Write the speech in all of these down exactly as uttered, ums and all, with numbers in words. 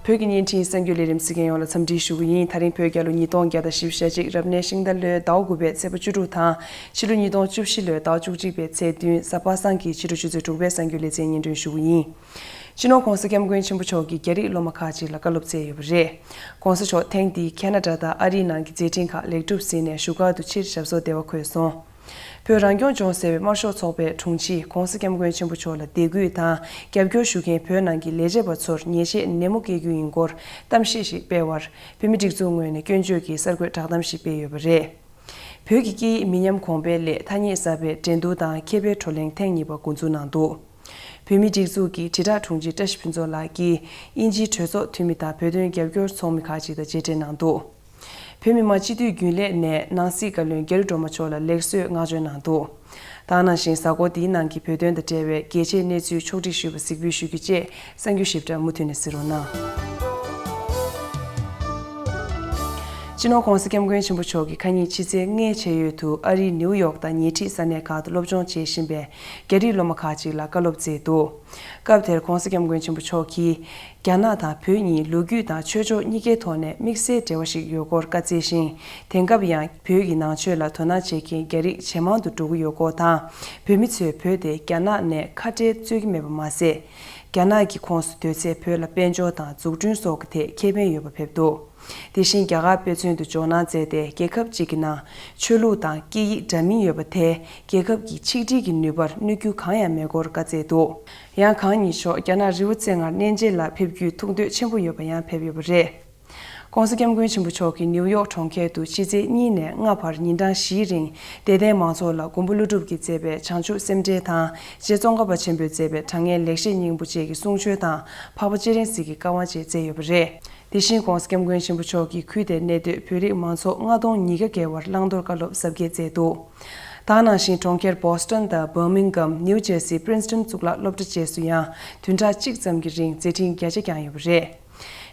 བོད་ཀྱི་བརྙན་འཕྲིན་གསར་འགྱུར་ལས་རིམ་གཟིགས་མཁན་ཡོངས་ལ་འཚམས་འདྲི་ཞུ་གི་ཡིན། ད་རིང་བོད་རྒྱལ་ལོ་ཉིས་སྟོང་བརྒྱ་དང་བཞི་བཅུ་ཞེ་གཅིག་རབ་གནས་ཤིང་རྟ་ལོའི་ཟླ་བ་དགུ་པའི་ཚེས་པ་བཅུ་དྲུག་དང་ཕྱི་ལོ་ཉིས་སྟོང་བཅུ་བཞི་ལོའི་ཟླ་བ་བཅུ་གཅིག་པའི་ཚེས་བདུན། གཟའ་པ་སངས་ཀྱི་ཕྱི་དྲོ་ཆུ་ཚོད་དྲུག་པའི་གསར་འགྱུར་ལེ་ཚན་སྙན་སྒྲོན་ཞུ་གི་ཡིན། སྤྱི་ནོར་༧གོང་ས་༧སྐྱབས་མགོན་ཆེན་པོ་མཆོག་གིས་རྒྱ་རིགས་སློབ་མ་ཁག་ཅིག་ལ་བཀའ་སློབ་སྩལ་ཡོད་པ་རེད། ༧གོང་ས་མཆོག་ཐེངས་འདིའི་ཁ་ན་ཌ་དང་ཨ་རིའི་ནང་གི་མཛད་འཕྲིན་ཁག་ལེགས་གྲུབ་ཟིན་ནས་བཞུགས་སྒར་དུ་ཕྱིར་ཞབས་སོར་བདེ་བ་འཁོད་སོང་། བོད་རང་སྐྱོང་ལྗོངས་ཟེར་བའི་དམར་ཤོག་ཚོགས་པའི་དྲུང་ཆེས་༧གོང་ས་༧སྐྱབས་མགོན་ཆེན་པོ་མཆོག་ལ་དད་གུས་དང་རྒྱབ་སྐྱོར་ཞུ་མཁན་བོད་ནང་གི་ལས་བྱེད་པ་ཚོར་ཉེས་ཆད་ནན་མོ་བཀལ་རྒྱུ་ཡིན་སྐོར་གཏམ་བཤད་ཞིག་སྤེལ་བར། བོད་མིའི་སྒྲིག་འཛུགས་ངོས་ནས་སྐྱོན་བརྗོད་ཀྱི་གསར་འགོད་བསྒྲགས་གཏམ་ཞིག་སྤེལ་ཡོད་པ་རེད། བོད་ཀྱི་སྐད་ཡིག་མི་ཉམས་གོང་འཕེལ་སླད་ཐ་སྙད་གསར་པའི་འགྲན་བསྡུར་དང་མཁས་པའི་བགྲོ་གླེང་ཐེངས་གཉིས་པ་འགོ་འཛུགས་གནང་འདུག་བོད་མིའི་སྒྲིག་འཛུགས་ཀྱི་དྲིལ་བསྒྲགས་དྲུང་ཆེ་བཀྲ་ཤིས་ཕུན་ཚོགས་ལགས་ཀྱིས་དབྱིན་ཇིའི་གྲོས་ཚོགས་འཐུས་མི་དང་བོད་དོན་རྒྱབ་སྐྱོར་ཚོགས་མི་ཁག་ཅིག་དང་མཇལ་འཕྲད་གནང་འདུག་བོད་མི་མང་སྤྱི་འཐུས་རྒྱུན་ལས་ནས་ནང་སྲིད་བཀའ་བློན་རྒྱ་རི་སྒྲོལ་མ་མཆོག་ལ་ལེགས་གསོལ་བསྔགས་བརྗོད་གནང་འདུག་ད་ག་ནང་བཞིན་གཟའ་འཁོར་འདིའི་ནང་གི་བོད་དོན་དང་འབྲེལ་བའི་གལ་ཆེའི་གནས་ཚུལ་ཕྱོགས་སྒྲིག་ཞུས་པ་གཟིགས་འབུལ་ཞུ་རྒྱུ་བཅས་གསར་འགྱུར་ཞིབ་ཕྲ་མུ་མཐུད་ནས་གཟིགས་རོགས་གནང་། སྤྱི་ནོར་༧གོང་ས་༧སྐྱབས་མགོན་ཆེན་པོ་མཆོག་གིས་ཁ་ཉིན་ཕྱི་ཚེས་ལྔའི་ཆེས་ཡོལ་དུ་ཨ་རིའི་ནེའུ་ཡོག་དང་ཉེ་འཁྲིས་ས་གནས་ཁག་ཏུ་སློབ་སྦྱོང་བྱེད་བཞིན་པའི་རྒྱ་རིགས་སློབ་མ་ཁག་ཅིག་ལ་བཀའ་སློབ་སྩལ་འདུག་སྐབས་དེར་༧གོང་ས་༧སྐྱབས་མགོན་ཆེན་པོ་མཆོག་གིས། རྒྱ་ནག་དང་བོད་གཉིས་ལོ་རྒྱུས་དང་ཆོས་ཕྱོགས་གཉིས་ཀའི་ཐོག་ནས་དམིགས་བསལ་འབྲེལ་བ་ཞིག་ཡོད་སྐོར་བཀའ་སྩལ་ཞིང་། དེང་སྐབས་ཡང་བོད་ཀྱི་ནང་ཆོས་ལ་དོ་སྣང་བྱེད་མཁན་རྒྱ་རིགས་ཇེ་མང་དུ་འགྲོ་གི་ཡོད་སྐོར་དང་། བོད་མི་ཚོས་བོད་དེ་རྒྱ་ནག་ནས་ཁ་བྲལ་རྩོད་ཀྱི་མེད་པ་མ་ཟད། རྒྱ་ནག་གི་ཁོངས་སུ་སྡོད་ཚེ་བོད་ལ་དཔལ་འབྱོར་དང་འཛུགས་སྐྲུན་སོགས་ཀྱི་ཐད་ཁེ་ཕན་ཡོད་པ་ཕེབས་འདུག་དེ་བཞིན་རྒྱ་གར་དཔེ་མཚོན་དུ་འཇོག་གནང་མཛད་དེ། རྒྱལ་ཁབ་ཅིག་གི་ནང་ཆོས་ལུགས་དང་སྐད་ཡིག་འདྲ་མིན་ཡོད་པ་དེས་རྒྱལ་ཁབ་ཀྱི་ཆིག་སྒྲིལ་གྱི་ནུས་པར་གནོད་རྒྱུ་གང་ཡང་མེད་སྐོར་བཀའ་སྩལ་འདུག་ཡང་གང་ཉིད་མཆོག་རྒྱ་ནག་རི་བོ་རྩེ་ལྔར་གནས་མཇལ་ལ་ཕེབས་རྒྱུའི་ཐུགས་འདོད་ཆེན་པོ་ཡོད་པ་ཡང་ཕེབས་ཡོད་པ་རེད། ༸གོང་ས་༸སྐྱབས་མགོན་ཆེན་པོ་མཆོག་གིས་ནིའུ་ཡོག་གྲོང་ཁྱེར་དུ་ཕྱི་ཚེས་གཉིས་ནས་ལྔ་བར་ཉིན་གྲངས་བཞིའི་རིང་། དད་ལྡན་མང་ཚོགས་ལ་མགོན་པོ་ཀླུ་སྒྲུབ་ཀྱིས་མཛད་པའི་བྱང་ཆུབ་སེམས་འགྲེལ་དང་། རྗེ་ཙོང་ཁ་པ་ཆེན་པོས་མཛད་པའི་དྲང་ངེས་ལེགས་བཤད་སྙིང་པོ་བཅས་ཀྱི་གསུང་ཆོས་དང་། འཕགས་པ་སྤྱན་རས་གཟིགས་ཀྱི་བཀའ་དབང་བཅས་སྩལ་ཡོད་པ་རེད། དེ་བཞིན་༸གོང་ས་༸སྐྱབས་མགོན་ཆེན་པོ་མཆོག་གིས་ཁུལ་དེར་གནས་སྡོད་བོད་རིགས་མང་ཚོགས་ལྔ་སྟོང་ཉིས་བརྒྱ་བརྒལ་བར་བླང་དོར་བཀའ་སློབ་ཟབ་རྒྱས་སྩལ་འདུག་ད་ག་ནང་བཞིན་གྲོང་ཁྱེར་Boston་དང་Birmingham། New Jersey། Princeton་གཙུག་ལག་སློབ་གྲྭ་བཅས་སུ་ཡང་བདུན་ཕྲག་གཅིག་ཙམ་གྱི་རིང་མཛད་འཕྲིན་བརྒྱ་ཆ་བསྐྱངས་ཡོད་པ་རེད།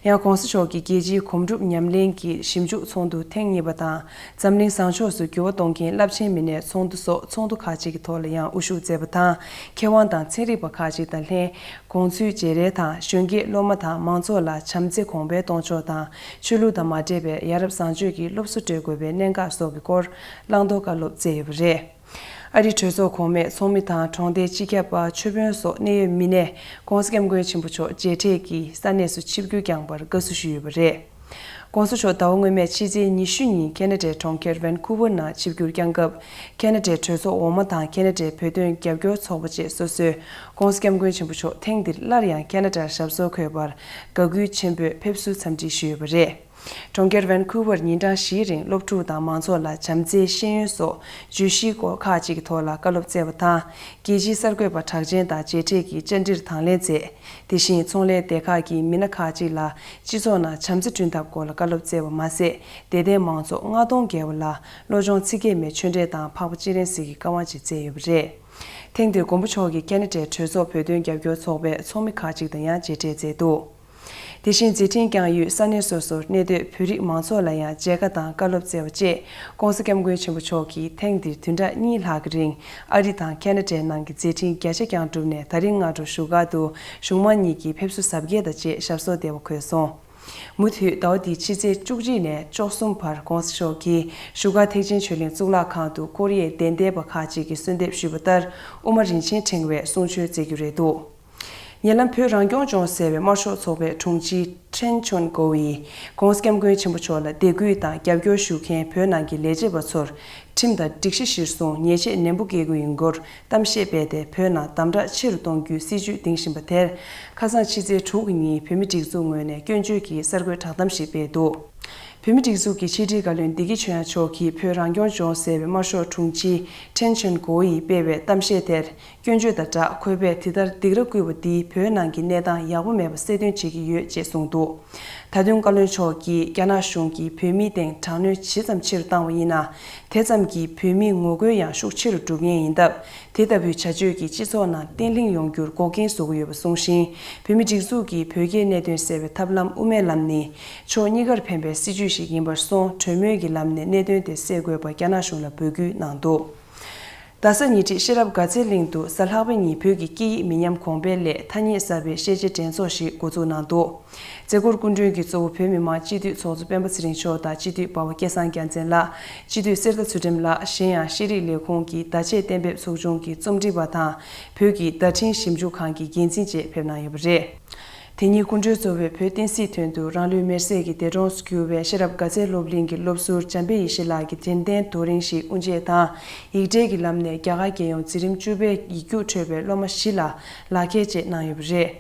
ཡང་༸གོང་ས་མཆོག་གིས་རྒྱལ་སྤྱིའི་གོམ་སྒྲུབ་ཉམས་ལེན་གྱི་ཞིབ་འཇུག་ཚོགས་འདུ་ཐེངས་གཉིས་པ་དང་། འཛམ་གླིང་བཟང་ཕྱོགས་སུ་འགྱུར་བ་གཏོང་མཁན་རླབས་ཆེན་མི་སྣའི་ཚོགས་འདུ་སོགས་ཚོགས་འདུ་ཁག་ཅིག་གི་ཐོག་ལ་ཡང་དབུ་བཞུགས་མཛད་པ་དང་། མཁས་དབང་དང་ཚན་རིག་པ་ཁག་ཅིག་དང་ལྷན། དགོངས་ཚུལ་བརྗེ་རེས་དང་། གཞོན་སྐྱེས་སློབ་མ་དང་མང་ཚོགས་ལ་བྱམས་བརྩེ་གོང་འཕེལ་གཏོང་ཕྱོགས་དང་། ཆོས་ལུགས་དང་མ་འབྲེལ་བའི་ཡ་རབས་བཟང་སྤྱོད་ཀྱི་སློབ་གསོ་སྤྲོད་དགོས་པའི་གནད་འགག་སོགས་ཀྱི་སྐོར་བླང་དོར་བཀའ་སློབ་སྩལ་ཡོད་པ་རེད། ཨ་རིའི་གྲོས་ཚོགས་གོང་མས་ཚོགས་མི་དང་གྲོང་སྡེའི་སྤྱི་ཁྱབ་པ། ཆོས་དཔོན་སོགས་གནད་ཡོད་མི་སྣས་༸གོང་ས་༸སྐྱབས་མགོན་ཆེན་པོ་མཆོག་མཇལ་འཕྲད་ཀྱིས་ས་གནས་སུ་ཆིབས་བསྒྱུར་བསྐྱངས་པར་དགའ་བསུ་ཞུས་ཡོད་པ་རེད། ༸གོང་ས་མཆོག་ཟླ་བ་སྔོན་མའི་ཕྱི་ཚེས་ཉི་ཤུ་ཉིན་ཁེ་ན་ཌའི་གྲོང་ཁྱེར་Vancouver་ནང་ཆིབས་བསྒྱུར་བསྐྱངས་སྐབས། ཁེ་ན་ཌའི་གྲོས་ཚོགས་འོག་མ་དང་ཁེ་ན་ཌའི་བོད་དོན་རྒྱབ་སྐྱོར་ཚོགས་པ་བཅས་སོ་སོས་༸གོང་ས་༸སྐྱབས་མགོན་ཆེན་པོ་མཆོག་ཐེངས་འདིར་སླར་ཡང་ཁེ་ན་ཌར་ཞབས་སོར་འཁོད་པར་དགའ་གུས་ཆེན་པོས་ཕེབས་བསུ་འཚམས་འདྲི་ཞུས་ཡོད་པ་རེད། གྲོང་ཁྱེར་Vancouver་ཉིན་གྲངས་བཞིའི་རིང་སློབ་ཕྲུག་དང་མང་ཚོགས་ལ་བྱམས་བརྩེའི་ཤེས་ཡོན་སོགས་བརྗོད་གཞིའི་སྐོར་ཁག་ཅིག་གི་ཐོག་ལ་བཀའ་སློབ་སྩལ་བ་དང་། རྒྱལ་སྤྱིའི་གསར་འགོད་པ་གྲགས་ཅན་དང་མཇལ་འཕྲད་ཀྱིས་བཅར་འདྲིར་དང་ལེན་མཛད། དེ་བཞིན་ཚོང་ལས་སྡེ་ཁག་གི་མི་སྣ་ཁག་ཅིག་ལ་སྤྱི་ཚོགས་ནང་བྱམས་བརྩེ་བསྐྲུན་ཐབས་སྐོར་ལ་བཀའ་སློབ་སྩལ་བ་མ་ཟད། དད་ལྡན་མང་ཚོགས་ལྔ་སྟོང་བརྒལ་བ་ལ་བློ་སྦྱོང་ཚིག་བརྒྱད་མའི་ཆོས་འབྲེལ་དང་འཕགས་པ་སྤྱན་རས་གཟིགས་ཀྱི་བཀའ་དབང་བཅས་སྩལ་ཡོད་པ་རེད། ཐེངས་འདིར་མགོན་པོ་མཆོག་གིས་ཁེ་ན་ཌའི་གྲོས་ཚོགས་བོད་དོན་རྒྱབ་སྐྱོར་ཚོགས་པའི་ཚོགས་མི་ཁག་ཅིག་དང་ཡང་མཇལ་འཕྲད་མཛད་འདུག་དེ་བཞིན་མཛད་འཕྲིན་བསྐྱངས་ཡུལ་ས་གནས་སོ་སོར་གནས་སྡོད་བོད་རིགས་མང་ཚོགས་ལ་ཡང་མཇལ་ཁ་དང་བཀའ་སློབ་སྩལ་བ་བཅས། ༸གོང་ས་༸སྐྱབས་མགོན་ཆེན་པོ་མཆོག་གིས་ཐེངས་འདིར་བདུན་ཕྲག་གཉིས་ལྷག་གི་རིང་ཨ་རི་དང་ཁེ་ན་ཌའི་ནང་གི་མཛད་འཕྲིན་བརྒྱ་ཆ་བསྐྱངས་གྲུབ་ནས། ད་རིང་སྔ་དྲོ་བཞུགས་སྒར་དུ་གཞུང་མང་གཉིས་ཀྱི་ཕེབས་བསུ་གཟབ་རྒྱས་དང་བཅས་ཞབས་སོར་བདེ་བར་འཁོད་སོང་། མུ་མཐུད་ཟླ་བ་འདིའི་ཕྱི་ཚེས་བཅུ་གཅིག་ནས་བཅུ་གསུམ་བར་༸གོང་ས་མཆོག་གིས་བཞུགས་སྒར་ཐེག་ཆེན་ཆོས་གླིང་གཙུག་ལག་ཁང་དུ་ཀོ་རི་ཡའི་གདན་འདྲེན་པ་ཁག་ཅིག་གིས་གསོལ་འདེབས་ཞུས་པ་ལྟར་དབུ་མ་རིན་ཆེན་ཕྲེང་བའི་གསུང་ཆོས་སྩལ་རྒྱུ་རེད་འདུག་ཉེ་ལམ་བོད་རང་སྐྱོང་ལྗོངས་ཟེར་བའི་དམར་ཤོག་ཚོགས་པའི་དྲུང་ཆེ་ཁྲེན་ཆོན་ཀོ་ཡིས་༸གོང་ས་༸སྐྱབས་མགོན་ཆེན་པོ་མཆོག་ལ་དད་གུས་དང་རྒྱབ་སྐྱོར་ཞུ་མཁན་བོད་ནང་གི་ལས་བྱེད་པ་ཚོར་ཁྲིམས་དང་སྒྲིག་གཞི་གཞིར་བཟུང་ཉེས་ཆད་ནན་པོ་འགེལ་དགོས་ཡིན་སྐོར་གཏམ་བཤད་སྤེལ་ཏེ། བོད་ནང་དམ་དྲག་ཆེ་རུ་གཏོང་རྒྱུའི་སྲིད་ཇུས་འདིང་བཞིན་པ་དེར། ཁ་སང་ཕྱི་ཚེས་དྲུག་གི་ཉིན་བོད་མིའི་སྒྲིག་འཛུགས་ངོས་ནས་སྐྱོན་བརྗོད་ཀྱི་གསར་འགོད་བསྒྲགས་གཏམ་ཞིག་སྤེལ་འདུག་བོད་མིའི་སྒྲིག་འཛུགས་ཀྱི་ཕྱི་དྲིལ་བཀའ་བློན་བདེ་སྐྱིད་ཆོས་དབྱངས་མཆོག་གིས་བོད་རང་སྐྱོང་ལྗོངས་ཟེར་བའི་དམར་ཤོག་དྲུང་ཆེ་ཁྲེན་ཆོན་གོ་ཡིས་སྤེལ་བའི་གཏམ་བཤད་དེར། སྐྱོན་བརྗོད་དང་སྦྲགས། ཁོས་པས་དེ་ལྟར་སྡིགས་ར་བསྐུལ་བ་འདིས་བོད་ནང་གི་གནས་སྟངས་ཡག་པོ་མེད་པ་གསལ་སྟོན་བྱེད་ཀྱི་ཡོད་ཅེས་གསུངས་འདུག་ད་དུང་བཀའ་བློན་མཆོག་གིས་རྒྱ་ནག་གཞུང་གིས་བོད་མིའི་སྟེང་དྲག་གནོན་ཇི་ཙམ་ཆེ་རུ་བཏང་བ་ཡིན་ན། དེ་ཙམ་གྱིས་བོད་མིའི་ངོ་རྒོལ་ཡང་ཤུགས་ཆེ་རུ་འགྲོ་ངེས་ཡིན་སྟབས། དེ་ལྟ་བུའི་བྱ་སྤྱོད་ཀྱིས་སྤྱི་ཚོགས་ནང་བརྟན་ལྷིང་ཡོང་རྒྱུར་འགོག་རྐྱེན་བཟོ་གི་ཡོད་པ་གསུངས་ཤིང་། བོད་མིའི་སྒྲིག་འཛུགས་ཀྱིས་བོད་རྒྱའི་གནད་དོན་སེལ་བའི་ཐབས་ལམ་དབུ་མའི་ལམ་ནི་ཕྱོགས་གཉིས་ཀར་ཕན་པའི་སྲིད་ཇུས་ཤིག་ཡིན་པར་སོང་། གྲོས་མོལ་གྱི་ལམ་ནས་གནད་དོན་དེ་སེལ་དགོས་པ་རྒྱ་ནག་གཞུང་ལ་འབོད་སྐུལ་གནང་འདུག་རྡ་ས་ཉེ་འཁྲིས་ཤེས་རབ་དགའ་ཚལ་གླིང་དུ་གཟའ་ལྷག་པའི་ཉིན་བོད་ཀྱི་སྐད་ཡིག་མི་ཉམས་གོང་འཕེལ་སླད་ཐ་སྙད་གསར་པའི་ཤེས་བྱའི་འགྲན་ཚོགས་ཤིག་འགོ་འཛུགས་གནང་འདུག། མཛད་སྒོར་སྐུ་མགྲོན་གྱིས་གཙོ་བོ་བོད་མི་མང་སྤྱི་འཐུས་ཚོགས་གཙོ་སྤེན་པ་ཚེ་རིང་མཆོག་དང་སྤྱི་འཐུས་འབའ་བ་སྐལ་བཟང་རྒྱལ་མཚན་ལགས། སྤྱི་འཐུས་གསེར་རྟ་ཚུལ་ཁྲིམས་ལགས། གཞན་ཡང་ཤེས་རིག་ལས་ཁུངས་ཀྱི་བརྡ་ཆད་གཏན་འབེབས་ཚོགས་ཆུང་གི་རྩོམ་སྒྲིག་པ་དང་བོད་ཀྱི་བརྡ་འཕྲིན་ཞིབ་འཇུག་ཁང་གི་འགན་འཛིན་བཅས་ཕེབས་གནང་ཡོད་པ་རེད། དེ་ཉིན་སྐུ་མགྲོན་གཙོ་བོས་བོད་བསྟན་སྲིད་དོན་དུ་རང་ལུས་མེར་སྲེག་གི་འདས་གྲོངས་སུ་གྱུར་བའི་ཤེས་རབ་དགའ་ཚལ་སློབ་གླིང་གི་སློབ་ཟུར་འཇམ་དཔལ་ཡེ་ཤེས་ལགས་ཀྱི་དྲན་རྟེན་རྡོ་རིང་ཞིག་དབུ་འབྱེད་དང་། ཡིག་འབྲེལ་གྱི་ལམ་ནས་རྒྱ་གར་རྒྱལ་ཡོངས་འཛིན་རིམ་བཅུ་པའི་ཡིག་རྒྱུགས་འཕྲོད་པའི་སློབ་མ་བཞི་ལ་ལག་འཁྱེར་བཅས་གནང་ཡོད་པ་རེད།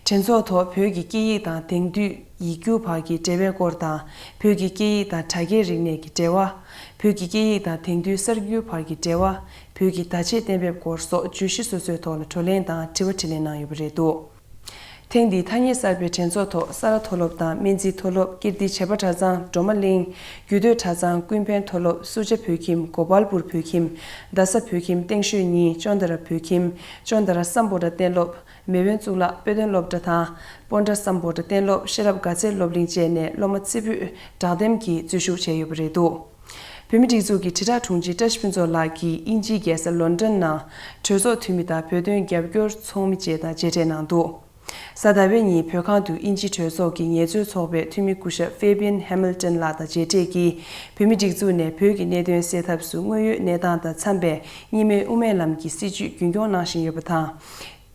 འགྲན་ཚོགས་ཐོག་བོད་ཀྱི་སྐད་ཡིག་དང་དེང་དུས་ཡིག་རྒྱུགས་བར་གྱི་འབྲེལ་བའི་སྐོར་དང་། བོད་ཀྱི་སྐད་ཡིག་དང་དྲ་རྒྱའི་རིག་གནས་ཀྱི་འབྲེལ་བ། བོད་ཀྱི་སྐད་ཡིག་དང་དེང་དུས་གསར་འགྱུར་བར་གྱི་འབྲེལ་བ། བོད་ཀྱི་བརྡ་ཆད་གཏན་འབེབས་སྐོར་སོགས་བརྗོད་གཞི་སོ་སོའི་ཐོག་ལ་བགྲོ་གླེང་དང་དྲི་བ་དྲིས་ལན་གནང་ཡོད་པ་རེད་འདུག། ཐེངས་འདིའི་ཐ་སྙད་གསར་པའི་འགྲན་ཚོགས་ཐོག་ས་རཱ་མཐོ་སློབ་དང་སྨན་རྩིས་མཐོ་སློབ། ཀིརྟི་བྱེས་པ་གྲྭ་ཚང་། སྒྲོལ་མ་གླིང་། རྒྱུད་སྟོད་གྲྭ་ཚང་། ཀུན་ཕན་མཐོ་སློབ། སུ་ཇཱ་བོད་ཁྱིམ། གོ་པལ་པུར་བོད་ཁྱིམ། རྡ་ས་བོད་ཁྱིམ་སྟེང་ཤོད་གཉིས། ཅོན་ཏ་ར་བོད་ཁྱིམ། ཅོན་ཏ་ར་སམ་བྷོ་ཊ་གཏན་སློབ། མེས་དབོན་གཙུག་ལག་དཔེ་སྟོན་སློབ་གྲྭ་དང་། སྤོན་ཊ་སམ་བྷོ་ཊ་གཏན་སློབ། ཤེས་རབ་དགའ་ཚལ་སློབ་གླིང་བཅས་ནས་སློབ་མ་རྩེ་ཕུད་དྲག་འདེམས་ཀྱིས་འཛུལ་ཞུགས་བྱས་ཡོད་པ་རེད་འདུག། བོད་མིའི་སྒྲིག་འཛུགས་ཀྱི་དྲིལ་བསྒྲགས་དྲུང་ཆེ་བཀྲ་ཤིས་ཕུན་ཚོགས་ལགས་ཀྱིས་དབྱིན་ཇིའི་རྒྱལ་ས་ལོན་ཌོན་ནང་གྲོས་ཚོགས་འཐུས་མི་དང་བོད་དོན་རྒྱབ་སྐྱོར་ཚོགས་མི་བཅས་དང་མཇལ་འཕྲད་གནང་འདུག། གཟའ་ཟླ་བའི་ཉིན་བོད་ཁང་དུ་དབྱིན་ཇིའི་གྲོས་ཚོགས་ཀྱི་ངལ་རྩོལ་ཚོགས་པའི་འཐུས་མི་སྐུ་ཞབས་ཧྥེ་བིན་ཧེ་མིལ་ཏོན་ལགས་དང་མཇལ་འཕྲད་ཀྱིས་བོད་མིའི་སྒྲིག་འཛུགས་ནས་བོད་ཀྱི་གནད་དོན་སེལ་ཐབས་སུ་དངོས་ཡོད་གནས་སྟངས་དང་འཚམས་པའི་གཉིས་སྨན་དབུ་མའི་ལམ་གྱི་སྲིད་བྱུས་རྒྱུན་འཁྱོངས་གནང་བཞིན་ཡོད་པ་དང་།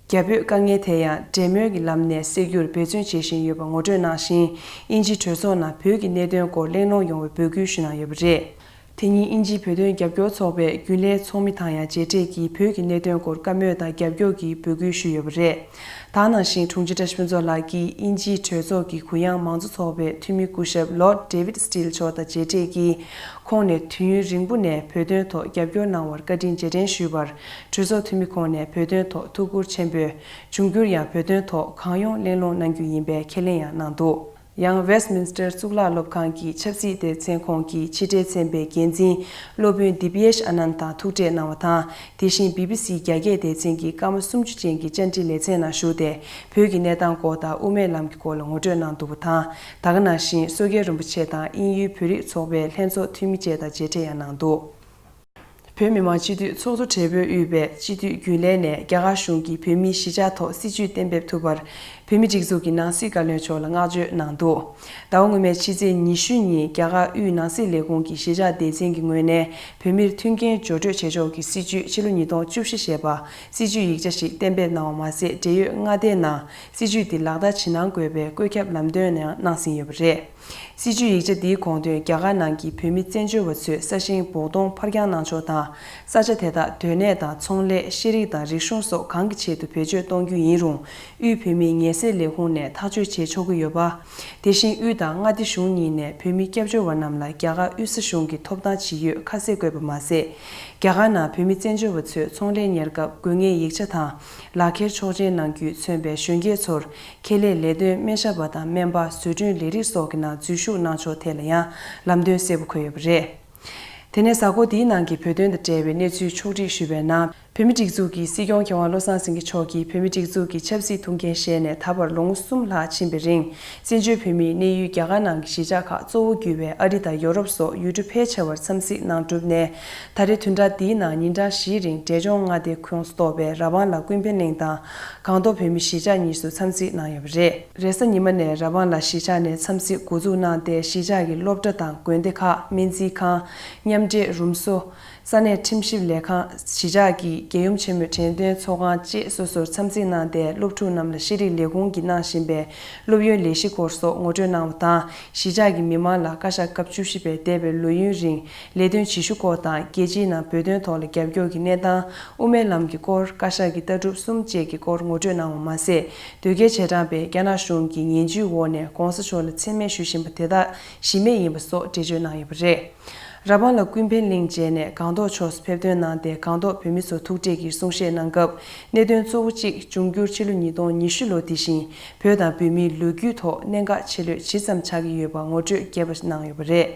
རྒྱ་བོད་དཀའ་ངལ་དེ་ཡང་འབྲེལ་མོལ་གྱི་ལམ་ནས་སེལ་རྒྱུར་འབད་བརྩོན་བྱེད་བཞིན་ཡོད་པ་ངོ་སྤྲོད་གནང་ཞིང་། དབྱིན་ཇིའི་གྲོས་ཚོགས་ནང་བོད་ཀྱི་གནད་དོན་སྐོར་གླེང་སློང་ཡོང་བའི་འབོད་སྐུལ་ཞུས་གནང་ཡོད་པ་རེད། དེ་ཉིན་དབྱིན་ཇིའི་བོད་དོན་རྒྱབ་སྐྱོར་ཚོགས་པའི་རྒྱུན་ལས་ཚོགས་མི་དང་ཡང་མཇལ་འཕྲད་ཀྱིས་བོད་ཀྱི་གནད་དོན་སྐོར་བཀའ་མོལ་དང་རྒྱབ་སྐྱོར་གྱི་འབོད་སྐུལ་ཞུས་ཡོད་པ་རེད། ད་ག་ནང་བཞིན་དྲུང་ཆེ་བཀྲ་ཤིས་ཕུན་ཚོགས་ལགས་ཀྱིས་དབྱིན་ཇིའི་གྲོས་ཚོགས་ཀྱི་གུ་ཡངས་མང་གཙོ་ཚོགས་པའི་འཐུས་མི་སྐུ་ཞབས་ལོརྡ་ཌེ་ཝིད་སི་ཊིལ་མཆོག་དང་མཇལ་འཕྲད་ཀྱིས། ཁོང་ནས་དུས་ཡུན་རིང་པོ་ནས་བོད་དོན་ཐོག་རྒྱབ་སྐྱོར་གནང་བར་བཀའ་དྲིན་རྗེས་དྲན་ཞུས་པར། གྲོས་ཚོགས་འཐུས་མི་ཁོང་ནས་བོད་དོན་ཐོག་ཐུགས་ཁུར་ཆེན་པོས། འབྱུང་འགྱུར་ཡང་བོད་དོན་ཐོག་གང་ཡོང་གླེང་སློང་གནང་རྒྱུ་ཡིན་པའི་ཁས་ལེན་ཡང་གནང་འདུག། ཡང་ཝེ་སི་ཊི་མིན་སི་ཊར་གཙུག་ལག་སློབ་ཁང་གི་ཆབ་སྲིད་སྡེ་ཚན་ཁོངས་ཀྱི་ཕྱི་དྲིལ་ཚན་པའི་འགན་འཛིན་སློབ་དཔོན་དི་པི་ཡེཤ་ཨ་ནན་དང་ཐུག་འཕྲད་གནང་བ་དང་། དེ་བཞིན་བི་བི་སིའི་རྒྱ་སྐད་སྡེ་ཚན་གྱི་སྐར་མ་སུམ་ཅུ་ཅན་གྱི་བཅར་འདྲི་ལེ་ཚན་ནང་ཞུགས་ཏེ། བོད་ཀྱི་གནས་སྟངས་སྐོར་དང་དབུ་མའི་ལམ་གྱི་སྐོར་ལ་ངོ་སྤྲོད་གནང་འདུག་པ་དང་། ད་ག་ནང་བཞིན་བསོད་རྒྱལ་རིན་པོ་ཆེ་དང་དབྱིན་ཡུལ་བོད་རིགས་ཚོགས་པའི་ལྷན་ཚོགས་འཐུས་མི་བཅས་དང་མཇལ་འཕྲད་ཡང་གནང་འདུག། བོད་མི་མང་སྤྱི་འཐུས་ཚོགས་གཙོ་སྦྲེལ་པོས་དབུས་པའི་སྤྱི་འཐུས་རྒྱུན་ལས་ནས་རྒྱ་གར་གཞུང་གིས་བོད་མིའི་གཞིས་ཆགས་ཐོག་སྲིད་བྱུས་གཏན་འབེབས་ཐུབ་པར། བོད་མིའི་སྒྲིག་འཛུགས་ཀྱི་ནང་སྲིད་བཀའ་བློན་མཆོག་ལ་བསྔགས་བརྗོད་གནང་འདུག། ཟླ་བ་སྔོན་མའི་ཕྱི་ཚེས་ཉི་ཤུ་ཉིན་རྒྱ་གར་དབུས་ནང་སྲིད་ལས་ཁུངས་ཀྱི་གཞིས་ཆགས་སྡེ་ཚན་གྱི་ངོས་ནས་བོད་མིར་མཐུན་རྐྱེན་སྦྱོར་སྤྲོད་བྱེད་ཕྱོགས་ཀྱི་སྲིད་བྱུས་ཕྱི་ལོ་ཉིས་སྟོང་བཅུ་བཞི་ཞེས་པ་སྲིད་བྱུས་ཡིག་ཆ་ཞིག་གཏན་འབེབས་གནང་བ་མ་ཟད། འབྲེལ་ཡོད་མངའ་སྡེའི་ནང་སྲིད་བྱུས་འདི་ལག་བསྟར་ཇི་གནང་དགོས་པའི་བཀོད་ཁྱབ་ལམ་སྟོན་ཡང་གནང་ཟིན་ཡོད་པ་རེད། སྲིད་བྱུས་ཡིག་ཆ་འདིའི་དགོངས་དོན་རྒྱ་གར་ནང་གི་བོད་མི་བཙན་བྱོལ་བ་ཚོས་ས་ཞིང་བོགས་གཏོང་ཕར་འགྱངས་གནང་ཕྱོགས་དང་། ས་ཆ་དེ་དག་སྡོད་གནས་དང་ཚོང་ལས། ཤེས་རིག་དང་རིག་གཞུང་སོགས་གང་གི་ཆེད་དུ་བེད་སྤྱོད་གཏོང་རྒྱུ་ཡིན་རུང་། དབུས་བོད་མིའི་ངལ་སེལ་ལས་ཁུངས་ནས་ཐག་གཅོད་བྱེད་ཆོག་གི་ཡོད་པ། དེ་བཞིན་དབུས་དང་མངའ་སྡེ་གཞུང་གཉིས་ནས་བོད་མི་སྐྱབས་བཅོལ་བ་རྣམས་ལ་རྒྱ་གར་དབུས་ས་གཞུང་གི་ཐོབ་ཐང་ཇི་ཡོད་ཁ་གསལ་བཀོད་པ་མ་ཟད། རྒྱ་གར་ནང་བོད་མི་བཙན་བྱོལ་བ་ཚོས་ཚོང་ལས་གཉེར་སྐབས་དགོས་ངེས་ཡིག་ཆ་དང་། ལག་འཁྱེར་ཆོག་མཆན་གནང་རྒྱུས་མཚོན་པའི་གཞོན་སྐྱེས་ཚོར་ཁེ་ལས་ལས་དོན། སྨན་ཞབས་པ་དང་སྨན་པ། བཟོ་སྐྲུན་ལས་རིགས་སོགས་ཀྱི་ནང་འཛུལ་ཞུགས་གནང་ཕྱོགས་ཐད་ལ་ཡང་ལམ་སྟོན་གསལ་པོ་འཁོད་ཡོད་པ་རེད། དེ་ནས་གཟའ་འཁོར་འདིའི་ནང་གི་བོད་དོན་དང་འབྲེལ་བའི་གནས་ཚུལ་ཕྱོགས་སྒྲིག་ཞུས་པའི་ནང་། བོད་མིའི་སྒྲིག་འཛུགས་ཀྱི་སྲིད་སྐྱོང་མཁས་དབང་བློ་བཟང་སེང་གེ་མཆོག་གིས་བོད་མིའི་སྒྲིག་འཛུགས་ཀྱི་ཆབ་སྲིད་ཐུགས་འགན་བཞེས་ནས་ད་བར་ལོ་ངོ་གསུམ་ལྷག་ཕྱིན་པའི་རིང་། བཙན་བྱོལ་བོད་མིའི་གནས་ཡུལ་རྒྱ་གར་ནང་གི་གཞིས་ཆགས་ཁག་གཙོ་བོ་གྱུར་བའི་ཨ་རི་དང་ཡོ་རོབ་སོགས་ཡུལ་གྲུ་ཕལ་ཆེ་བར་འཚམས་གཟིགས་གནང་གྲུབ་ནས། ད་རེས་བདུན་ཕྲག་འདིའི་ནང་ཉིན་གྲངས་བཞིའི་རིང་འབྲས་ལྗོངས་མངའ་སྡེ་ཁོངས་སུ་གཏོགས་པའི་ར་བང་ལ་ཀུན་ཕན་གླིང་དང་སྒང་ཏོག་བོད་མིའི་གཞིས་ཆགས་གཉིས་སུ་འཚམས་གཟིགས་གནང་ཡོད་པ་རེད། རེས་གཟའ་ཉི་མ་ནས་ར་བང་ལ་གཞིས་ཆགས་ནས་འཚམས་གཟིགས་འགོ་འཛུགས་གནང་སྟེ། གཞིས་ཆགས་ཀྱི་སློབ་གྲྭ་དང་དགོན་སྡེ་ཁག་སྨན་རྩིས་ཁང་། མཉམ་འབྲེལ་རུམ་བཟོ། ས་གནས་ཁྲིམས་ཞིབ་ལས་ཁང་། གཞིས་ཆགས་ཀྱི་རྒྱལ་ཡུམ་ཆེན་མོའི་དྲན་རྟེན་ཚོགས་ཁང་བཅས་སོ་སོར་འཚམས་གཟིགས་གནང་སྟེ། སློབ་ཕྲུག་རྣམས་ལ་ཤེས་རིག་ལས་ཁུངས་ཀྱིས་གནང་བཞིན་པའི་སློབ་ཡོན་ལས་གཞི་སྐོར་སོགས་ངོ་སྤྲོད་གནང་བ་དང་། གཞིས་ཆགས་ཀྱི་མི་མང་ལ་བཀའ་ཤག་སྐབས་བཅུ་བཞི་པའི་འདས་པའི་ལོ་ཡུན་རིང་ལས་དོན་བྱེད་ཤུགས་སྐོར་དང་། རྒྱལ་སྤྱིའི་ནང་བོད་དོན་ཐོག་ལ་རྒྱབ་སྐྱོར་གྱི་གནས་སྟངས། དབུ་མའི་ལམ་གྱི་སྐོར། བཀའ་ཤག་གི་ལྟ་གྲུབ་གསུམ་བཅས་ཀྱི་སྐོར་ངོ་སྤྲོད་གནང་བ་མ་ཟད། དོལ་རྒྱལ་རྗེས་འབྲང་པས་རྒྱ་ནག་གཞུང་གི་ངན་ཇུས་འོག་ནས་༧གོང་ས་མཆོག་ལ་མཚན་སྨད་ཞུ་བཞིན་པ་དེ་དག་གཞི་མེད་ཡིན་པ་སོགས་འགྲེལ་བརྗོད་གནང་ཡོད་པ་རེད། ར་བང་ལ་ཀུན་ཕན་གླིང་མཇལ་ནས་སྒང་ཏོག་ཕྱོགས་སུ་ཕེབས་ཐོན་གནང་སྟེ། སྒང་ཏོག་བོད་མི་ཚོ་ཐུག་འཕྲད་ཀྱིས་གསུང་བཤད་གནང་སྐབས། གནད་དོན་གཙོ་བོ་གཅིག་འབྱུང་འགྱུར་ཕྱི་ལོ་ཉིས་སྟོང་ཉི་ཤུ་ལོ་འདི་བཞིན་བོད་དང་བོད་མིའི་ལོ་རྒྱུས་ཐོག་གནད་འགག་ཆེ་ལོས་ཇི་ཙམ་ཆགས་ཀྱི་ཡོད་པ་ངོ་སྤྲོད་རྒྱས་པ་གནང་ཡོད་པ་རེད།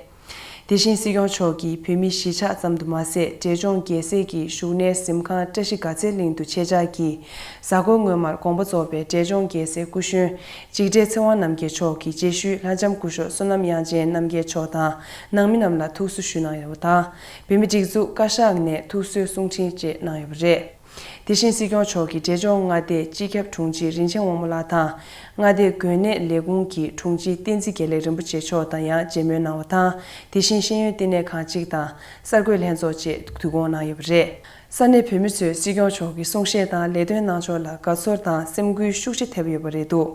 དེ་བཞིན་སྲིད་སྐྱོང་མཆོག་གིས་བོད་མི་གཞིས་ཆགས་ཙམ་དུ་མ་ཟད། འབྲས་ལྗོངས་རྒྱལ་སའི་གི་བཞུགས་གནས་གཟིམ་ཁང་བཀྲ་ཤིས་དགའ་ཚལ་གླིང་དུ་ཆེད་བཅར་གྱིས། གཟའ་འཁོར་སྔོན་མར་དགོངས་པ་རྫོགས་པའི་འབྲས་ལྗོངས་རྒྱལ་སའི་སྐུ་གཞོན་འཇིགས་བྲལ་ཚེ་དབང་རྣམ་རྒྱལ་མཆོག་གིས་རྗེས་ཤུལ་ལྷ་ལྕམ་སྐུ་ཞབས་བསོད་ནམས་དབྱངས་ཅན་རྣམ་རྒྱལ་མཆོག་དང་ནང་མི་རྣམས་ལ་ཐུགས་གསོ་ཞུས་གནང་ཡོད་པ་དང་། བོད་མིའི་སྒྲིག་འཛུགས་བཀའ་ཤག་ནས་ཐུགས་གསོའི་གསུང་འཕྲིན་བཅས་གནང་ཡོད་པ་རེད། དེ་བཞིན་སྲིད་སྐྱོང་མཆོག་གིས་འབྲས་ལྗོངས་མངའ་སྡེའི་སྤྱི་ཁྱབ་དྲུང་ཆེ་རིན་ཆེན་དབང་མོ་ལགས་དང་། མངའ་སྡེའི་འགོས་ནད་ལས་ཁུངས་ཀྱི་དྲུང་ཆེ་བསྟན་འཛིན་དགེ་ལེགས་རིན་པོ་ཆེ་མཆོག་དང་ཡང་མཇལ་མོལ་གནང་བ་དང་། དེ་བཞིན་ཤེས་ཡོན་བསྟི་གནས་ཁང་གཅིག་དང་གསར་འགོད་ལྷན་ཚོགས་བཅས་དུས་འགོར་གནང་ཡོད་པ་རེད། ས་གནས་བོད་མི་ཚོས་སྲིད་སྐྱོང་མཆོག་གི་གསུང་བཤད་དང་ལས་དོན་གནང་ཕྱོགས་ལ་དགའ་ཚོར་དང་སེམས་འགུལ་ཤུགས་ཆེ་ཐེབས་ཡོད་པ་རེད་འདུག་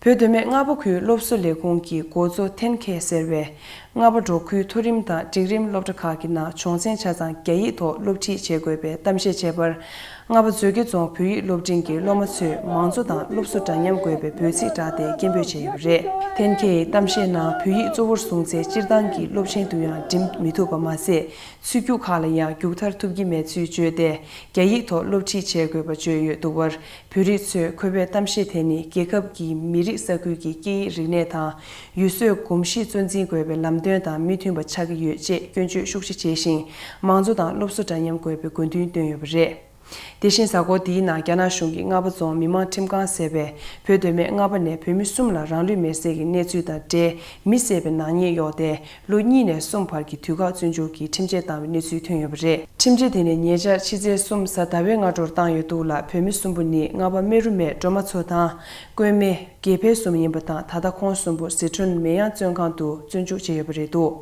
བོད་མདོ་སྨད་རྔ་པ་ཁུལ་སློབ་གསོ་ལས་ཁུངས་ཀྱི་འགོ་གཙོ་ཐན་ཁེ་ཟེར་བས། རྔ་པ་འབྲོག་ཁུལ་མཐོ་རིམ་དང་འབྲིང་རིམ་སློབ་གྲྭ་ཁག་གི་ནང་སྦྱོང་ཚན་ཆ་ཚང་རྒྱ་ཡིག་ཐོག་སློབ་ཁྲིད་བྱེད་དགོས་པའི་གཏམ་བཤད་བྱས་པར། རྔ་པ་མཛོད་དགེ་རྫོང་བོད་ཡིག་སློབ་འབྲིང་གི་སློབ་མ་ཚོས་མང་གཙོ་དང་སློབ་གསོ་འདྲ་མཉམ་དགོས་པའི་འབོད་ཚིག་བསྒྲགས་ཏེ་སྐད་འབོད་བྱས་ཡོད་པ་རེད། ཐན་ཁེ་ཡི་གཏམ་བཤད་ནང་བོད་ཡིག་གཙོ་བོར་བཟུང་ཚེ་སྤྱིར་བཏང་གི་སློབ་ཆེན་དུ་ཡང་འགྲིམ་མི་ཐུབ་པ་མ་ཟད། ཚུད་རྒྱུགས་ཁག་ལ་ཡང་རྒྱུགས་མཐར་ཐུབ་ཀྱི་མེད་ཚུལ་བརྗོད་དེ། རྒྱ་ཡིག་ཐོག་སློབ་ཁྲིད་བྱེད་དགོས་པ་བརྗོད་ཡོད་འདུག་པར། བོད་རིགས་ཚོས་ཁོ་པའི་གཏམ་བཤད་དེ་ནི་རྒྱལ་ཁབ་ཀྱི་མི་རིགས་ས་ཁུལ་གྱི་སྐད་ཡིག་རིག་གནས་དང་། ཡུལ་སྲོལ་གོམས་གཤིས་གཙོ་འཛིན་དགོས་པའི་ལམ་སྟོན་དང་མི་མཐུན་པ་ཆགས་ཀྱི་ཡོད་ཅེས་སྐྱོན་བརྗོད་ཤུགས་ཆེ་བྱས་ཤིང་། མང་གཙོ་དང་སློབ་གསོ་འདྲ་མཉམ་དགོས་པའི་དགོས་འདུན་བཏོན་ཡོད་པ་རེད། དེ་བཞིན་གཟའ་འཁོར་འདིའི་ནང་རྒྱ་ནག་གཞུང་གིས་རྔ་པ་རྫོང་མི་དམངས་ཁྲིམས་ཁང་ཟེར་བས་བོད་མདོ་སྨད་རྔ་པ་ནས་བོད་མི་གསུམ་ལ་རང་ལུས་མེར་སྲེག་གི་གནས་ཚུལ་དང་འབྲེལ་མི་བསད་པའི་ནག་ཉེས་གཡོགས་ཏེ། ལོ་གཉིས་ནས་གསུམ་བར་གྱི་དུས་བཀག་བཙོན་འཇུག་གི་ཁྲིམས་ཆད་བཏང་བའི་གནས་ཚུལ་ཐོན་ཡོད་པ་རེད། ཁྲིམས་ཆད་དེ་ནི་ཉེ་ཆར་ཕྱི་ཚེས་གསུམ་གཟའ་ཟླ་བའི་སྔ་དྲོར་བཏང་ཡོད་འདུག་ལ། བོད་མི་གསུམ་པོ་ནི་རྔ་པ་སྨད་རུ་སྨད་སྒྲོལ་མ་མཚོ་དང་། ཀོས་སྨད་དགེ་འཕེལ་གསུམ་ཡིན་པ་དང་། ད་ལྟ་ཁོང་གསུམ་པོ་ཟི་ཁྲོན་མེ་ཡང་བཙོན་ཁང་དུ་བཙོན་འཇུག་བྱས་ཡོད་པ་རེད་འདུག་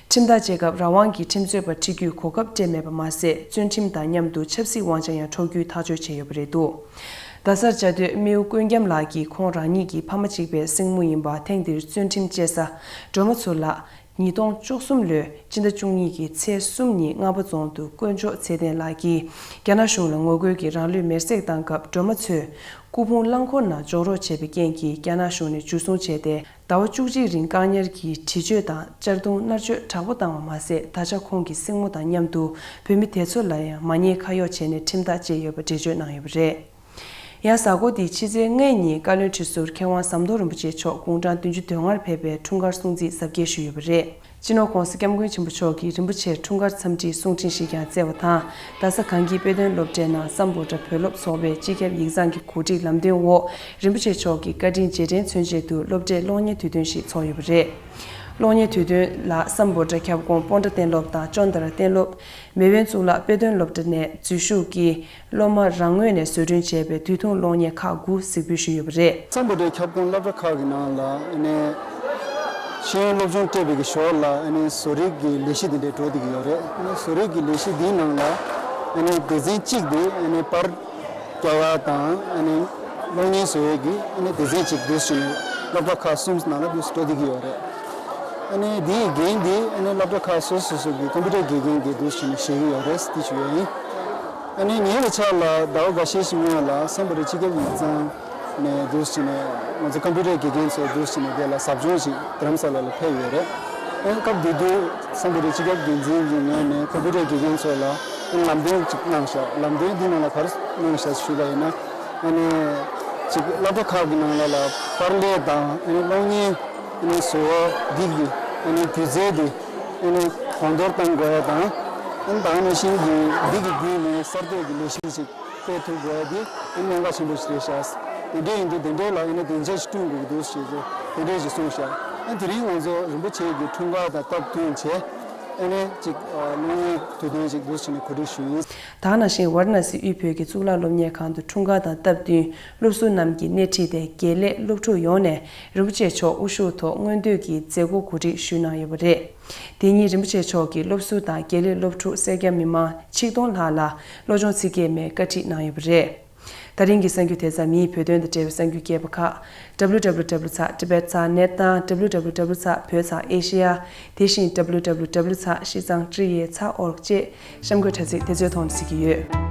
ཁྲིམས་ཐག་བཅད་སྐབས་རང་དབང་གི་ཁྲིམས་རྩོད་པ་ཁྲིད་རྒྱུའི་གོ་སྐབས་སྤྲད་མེད་པ་མ་ཟད། བཙོན་ཁྲིམས་དང་མཉམ་དུ་ཆབ་སྲིད་དབང་ཆ་ཡང་འཕྲོག་རྒྱུའི་ཐག་གཅོད་བྱས་ཡོད་པ་རེད་འདུག་རྡ་སར་བཅའ་སྡོད་རྨེའུ་ཀུན་རྒྱམ་ལགས་ཀྱིས་ཁོང་རང་ཉིད་ཀྱི་ཕ་མ་གཅིག་པའི་སྲིང་མོ་ཡིན་པ་ཐེངས་འདིར་བཙོན་ཁྲིམས་བཅད་ས་སྒྲོལ་མ་མཚོ་ལགས། ཉིས་སྟོང་བཅུ་གསུམ་ལོའི་སྤྱི་ཟླ་བཅུ་གཉིས་ཀྱི་ཚེས་གསུམ་ཉིན་རྔ་པ་རྫོང་དུ་དཀོན་མཆོག་ཚེ་བརྟན་ལགས་ཀྱིས་རྒྱ་ནག་གཞུང་ལ་ངོ་རྒོལ་གྱིས་རང་ལུས་མེར་སྲེག་བཏང་སྐབས། སྒྲོལ་མ་མཚོས་སྐུ་ཕུང་རླངས་འཁོར་ནང་འཇོག་རོགས་བྱས་པའི་རྐྱེན་གྱིས་རྒྱ་ནག་གཞུང་ནས་འཇུ་བཟུང་བྱས་ཏེ། ཟླ་བ་བཅུ་གཅིག་རིང་བཀག་ཉར་གྱིས་འདྲི་གཅོད་དང་གཅར་རྡུང་མནར་གཅོད་དྲག་པོ་བཏང་བ་མ་ཟད། ད་ཆ་ཁོང་གི་སྲིང་མོ་དང་མཉམ་དུ་བོད་མི་དེ་ཚོ་ལ་ཡང་མ་ཉེས་ཁ་གཡོག་བྱས་ནས་ཁྲིམས་ཐག་བཅད་ཡོད་པ་འགྲེལ་བརྗོད་གནང་ཡོད་པ་རེད། ཡང་གཟའ་འཁོར་འདིའི་ཕྱི་ཚེས་ལྔའི་ཉིན་བཀའ་བློན་ཁྲི་ཟུར་མཁས་དབང་ཟམ་གདོང་རིན་པོ་ཆེ་མཆོག་དགུང་གྲངས་བདུན་ཅུ་དོན་ལྔར་ཕེབས་པའི་འཁྲུངས་སྐར་སྲུང་བརྩི་གཟབ་རྒྱས་ཞུས་ཡོད་པ་རེད། སྤྱི་ནོར་༸གོང་ས་༸སྐྱབས་མགོན་ཆེན་པོ་མཆོག་གིས་རིན་པོ་ཆེར་འཁྲུངས་སྐར་འཚམས་འདྲིའི་གསུང་འཕྲིན་ཞིག་ཀྱང་བསྩལ་བ་དང་། རྡ་ས་གངས་སྐྱིད་དཔེ་སྟོན་སློབ་གྲྭའི་ནང་སམ་བྷོ་ཊ་བོད་སློབ་ཚོགས་པའི་སྤྱི་ཁྱབ་ཡིག་ཚང་གི་གོ་སྒྲིག་ལམ་སྟོན་འོག་རིན་པོ་ཆེ་མཆོག་གི་བཀའ་དྲིན་རྗེས་དྲན་མཚོན་ཆེད་དུ་སློབ་གྲྭའི་གློག་བརྙན་དུས་སྟོན་ཞིག་ཚོགས་ཡོད་པ་རེད། གློག་བརྙན་དུས་སྟོན་ལ་སམ་བྷོ་ཊ་ཁྱབ་ཁོངས་སྤོན་ཊ་གཏན་སློབ་དང་ཅོན་ཏ་ར་གཏན་སློབ། མེས་དབོན་གཙུག་ལག་དཔེ་སྟོན་སློབ་གྲྭ་ནས་འཛུལ་ཞུགས་ཀྱིས་སློབ་མ་རང་ངོས་ནས་བཟོ་སྐྲུན་བྱས་པའི་དུས་ཐུང་གློག་བརྙན་ཁག་དགུ་གཟིགས་འབུལ་ཞུས་ཡོད་པ་རེད། སམ་བྷོ་ཊའི་ཁྱབ་ཁོངས་སློབ་གྲྭ་ཁག་གི་ནང་ལ་ཨ་ནི་ཤེས་ཡོན་སློབ་སྦྱོང་སྤྲད་པའི་གི་ཞོར་ལ་ཨ་ནི་བཟོ་རིག་གི་ལས་གཞི་འདི་འདྲ་འགྲོ་བསྡད་ཀྱི་ཡོད་རེད། ཨ་ནི་བཟོ་རིག་གི་ལས་གཞི་འདིའི་ནང་ལ་ཨ་ནི་སྡེ་ཚན་གཅིག་དེ་ཨ་ནི་པར་རྒྱག་ཡ་དང་ཨ་ནི་གློག་བརྙན་བཟོ་ཡས་ཀྱི་ཨ་ནི་སྡེ་ཚན་གཅིག་འདུག་སེ་བྱས་ནས་སློབ་གྲྭ་ཁག་གསུམ་ནང་ལ་འདུག་སེ་འགྲོ་བསྡད་ཀྱི་ཡོད་རེད། ཨ་ནི་འདིའི་འགན་འདི་ཨ་ནི་སློབ་གྲྭ་ཁག་སོ་སོ་སོ་གི་ཀམ་པུ་ཊར་དགེ་རྒན་གྱིས་འདུག་སེ་བྱས་ནས་བཞེས་ཀྱི་ཡོད་རེད་ཟེར་དེ་ཞུ་ཡ་ཡིན། ཨ་ནི་ཉེ་བའི་ཆར་ལ་ཟླ་བ་འགའ་ཤས་ཤིག་སྔོན་ལ་སམ་བྷོ་ཊའི་སྤྱི་ཁྱབ་ཡིག་ཚང་ནས་འདུག་སེ་བྱས་ནས་ང་ཚོ་ཀམ་པུ་ཊར་དགེ་རྒན་ཚོ་འདུག་སེ་བྱས་ནས་དེ་ལ་ཟབ་སྦྱོང་ཞིག་རྡ་རམ་ས་ལ་ལ་ཕེབས་ཡོད་རེད། ཨ་ནི་སྐབས་དེ་དུས་སམ་བྷོ་ཊའི་སྤྱི་ཁྱབ་འགན་འཛིན་གྱི་ངོས་ནས་ཀམ་པུ་ཊར་དགེ་རྒན་ཚོ་ལ་ཨ་ནི་ལམ་སྟོན་ཅིག་གནང་ཤག་ལམ་སྟོན་འདི་ནང་ལ་ག་རེ་གནང་ཤག་ཞུས་པ་ཡིན་ན། ཨ་ནི་ཅིག་སློབ་གྲྭ་ཁག་གི་ནང་ལ་ལ་པར་ལས་དང་ཨ་ནི་གློག་བརྙན་ཨ་ནི་བཟོ་བ་འདི་གི་ཨ་ནི་སྒྱུ་རྩལ་འདི་ཨ་ནི་གོང་མཐོར་གཏོང་དགོས་ཡ་དང་། ཨ་ནི་ད་ག་ནང་བཞིན་གྱི་འདི་གི་བརྒྱུད་ནས་གསར་གཏོད་ཀྱི་ལས་གཞི་ཞིག་སྤེལ་ཐུབ་དགོས་ཡ་འདི་ཨ་ནི་གནད་འགག་ཆེན་པོ་ཞིག་རེད་ཤག་དེ་འདྲ་ཡིན་དུས་དེ་འདྲའི་ལ་ཨ་ནི་སྡིངས་ཆ་ཞིག་བསྐྲུན་དགོས་ཀྱི་འདུག་ཞེས་ཚོ་དེ་འདྲ་ཞིག་གསུངས་ཤག་ཨ་ནི་དེ་རིང་ང་ཚོ་རིན་པོ་ཆེ་གི་འཁྲུངས་སྐར་དང་སྟབས་བསྟུན་བྱས། ཨ་ནི་ཅིག་ཨ་གློག་བརྙན་དུས་སྟོན་ཅིག་འདུག་བྱས་ནས་གོ་སྒྲིག་ཞུས་ཡིན། ད་ག་ནང་བཞིན་ཝཱ་ར་ཎ་སི་དབུས་བོད་ཀྱི་གཙུག་ལག་སློབ་གཉེར་ཁང་དུ་འཁྲུངས་སྐར་དང་སྟབས་བསྟུན་སློབ་ཟུར་རྣམས་ཀྱིས་སྣེ་ཁྲིད་དེ་དགེ་ལས་སློབ་ཕྲུག་ཡོངས་ནས་རིན་པོ་ཆེ་མཆོག་དབུ་བཞུགས་ཐོག་སྔོན་དུས་ཀྱི་མཛད་སྒོ་གོ་སྒྲིག་ཞུས་གནང་ཡོད་པ་རེད། དེ་ཉིན་རིན་པོ་ཆེ་མཆོག་གིས་སློབ་ཟུར་དང་དགེ་ལས་སློབ་ཕྲུག་སེར་སྐྱ་མི་མང་ཆིག་སྟོང་ལྷག་ལ་བློ་སྦྱོང་ཚིག་བརྒྱད་མའི་བཀའ་ཁྲིད་གནང་ཡོད་པ་རེད། ད་རིང་གི་གསར་འགྱུར་དེ་ཙམ་ཡིན། བོད་དོན་དང་འབྲེལ་བའི་གསར་འགྱུར་རྒྱས་པ་ཁག W W W ཚེག་Tibet ཚེག་net དང་W W W ཚེག་བོད་ཚེག་Asia། དེ་བཞིན་W W W ཚེག་ཤིས་ཙང་ཀྲི་ཡེ་ཚེག་org བཅས་གཤམ་འཁོད་དྲ་ཚིགས་དེ་ཚོའི་ཐོག་ནས་གཟིགས་ཀྱི་ཡོད།